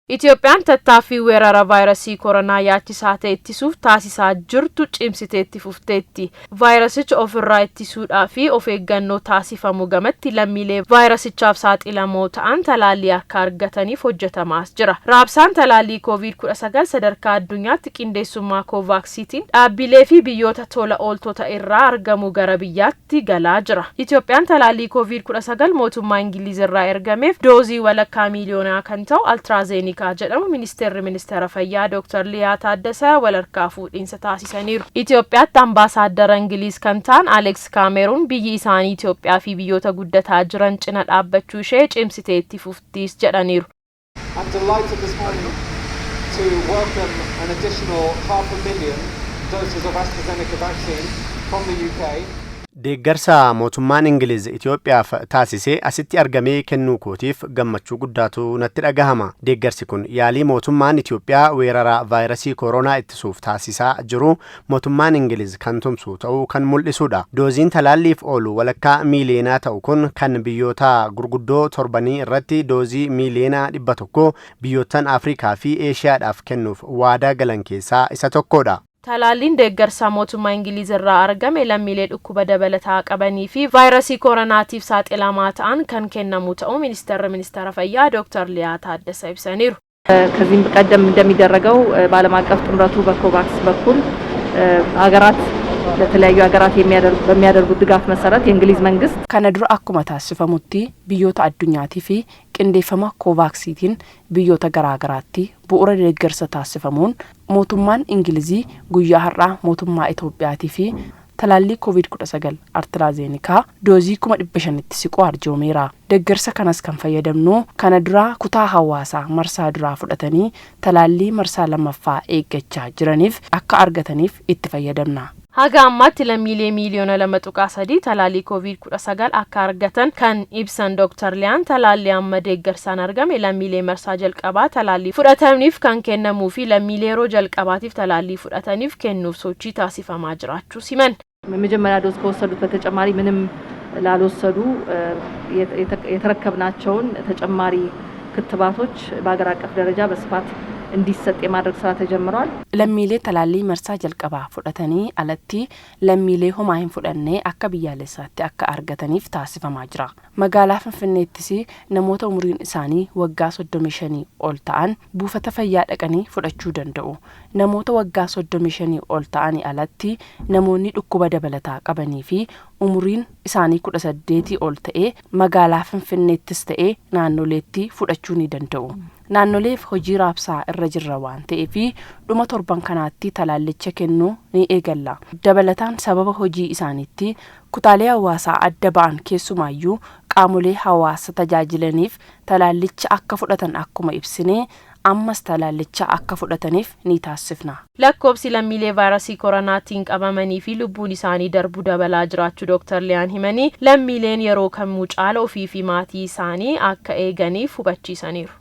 Itoophiyaan tattaaffii weerara vaayirasii koronaa yaachisaa ta'e ittisuuf taasisaa jirtu cimsitee itti fufteetti. Vaayirasicha ofirraa ittisuudhaa fi of eeggannoo taasifamu gamatti lammiilee vaayirasichaaf saaxilamoo ta'an talaallii akka argataniif hojjetamaas jira. Raabsaan talaallii Kooviid-19 sadarkaa addunyaatti qindeessummaa Koovaaksiitiin dhaabbilee fi biyyoota tola ooltota irraa argamu gara biyyaatti galaa jira. Itoophiyaan talaallii Kooviid-19 mootummaa Ingiliiz irraa ergameef doozii walakkaa miiliyoonaa kan ta'u Altiraazeenikaa jedhamu ministeerri ministeera fayyaa Dr. Liyaa Taaddasaa walharkaa fuudhiinsa taasisaniiru. Itoophiyaatti ambaasaaddara Ingiliiz kan ta'an Aleeks Kaameruun biyyi isaanii Itoophiyaa fi biyyoota guddataa jiran cina dhaabbachuu ishee cimsitee itti fuftiis jedhaniiru. I'm delighted this morning to welcome an additional half a million doses of AstraZeneca vaccine from the UK. Deeggarsa mootummaan Ingiliz Itoophiyaaf taasisee asitti argamee kennuu kootiif gammachuu guddaatu natti dhagahama. Deeggarsi kun yaalii mootummaan Itoophiyaa weerara vaayirasii koronaa ittisuuf taasisaa jiru mootummaan Ingiliz kan tumsu ta'uu kan mul'isudha. Dooziin talaalliif oolu walakkaa miiliyoonaa ta'u kun kan biyyoota gurguddoo torbanii irratti doozii 100,000,000 biyyoottan Afrikaa fi Eeshiyaadhaaf kennuuf waadaa galan keessaa isa tokkodha. Talaalliin deeggarsa mootummaa Ingiliiz irraa argame lammiilee dhukkuba dabalataa qabanii fi vaayirasii koronaatiif saaxilamaa ta'an kan kennamu ta'uu ministeerri ministeera fayyaa Dr. Liyaa Taaddasaa ibsaniiru. ከዚህም ቀደም እንደሚደረገው በዓለም አቀፍ ጥምረቱ በኮቫክስ በኩል ሀገራት ለተለያዩ ሀገራት በሚያደርጉት ድጋፍ መሰረት የእንግሊዝ መንግስት Kana dura akkuma taasifamutti biyyoota addunyaatii fi qindeeffama koovaaksiitiin biyyoota garaagaraatti bu'uura deeggarsa taasifamuun mootummaan Ingilizii guyyaa har'aa mootummaa Itoophiyaatii fi talaallii Koovid-19 Artiraazeenikaa doozii 500,000tti siqu arjoomeera. Deeggarsa kanas kan fayyadamnu kana duraa kutaa hawaasaa marsaa duraa fudhatanii talaallii marsaa lammaffaa eeggachaa jiraniif akka argataniif itti fayyadamna. Haga ammaatti lammiilee 2.3 miiliyoona talaallii Koovid-19 akka argatan kan ibsan Dr. Liyaan, talaallii amma deeggarsaan argame lammiilee marsaa jalqabaa talaallii fudhataniif kan kennamuu fi lammiilee yeroo jalqabaatiif talaallii fudhataniif kennuuf sochii taasifamaa jiraachuu himan. የመጀመሪያ ዶዝ ከወሰዱት በተጨማሪ ምንም ላልወሰዱ የተረከብናቸውን ተጨማሪ ክትባቶች በሀገር አቀፍ ደረጃ በስፋት እንዲሰጥ የማድረግ ስራ ተጀምሯል። Lammiilee talaallii marsaa jalqabaa fudhatanii alatti lammiilee homaa hin fudhanne akka biyyaalessaatti akka argataniif taasifamaa jira. Magaalaa Finfinneettis namoota umuriin isaanii waggaa 35 ol ta'an buufata fayyaa dhaqanii fudhachuu danda'u. Namoota waggaa 35 ol ta'anii alatti namoonni dhukkuba dabalataa qabanii fi umuriin isaanii 18 ol ta'e magaalaa Finfinneettis ta'e naannoleetti fudhachuu ni danda'u. Naannoleef hojii raabsaa irra jirra waan ta'eef dhuma torban kanaatti talaallicha kennuu ni eegalla. Dabalataan sababa hojii isaaniitti kutaalee hawaasaa adda ba'an, keessumaayyuu qaamolee hawaasa tajaajilaniif talaallicha akka fudhatan akkuma ibsine ammas talaallicha akka fudhataniif ni taasifna. Lakkoofsi lammiilee vaayirasii koronaatiin qabamanii fi lubbuun isaanii darbuu dabalaa jiraachuu Dr. Liyaan himanii, lammiileen yeroo kamuu caala ofii fi maatii isaanii akka eeganiif hubachiisaniiru.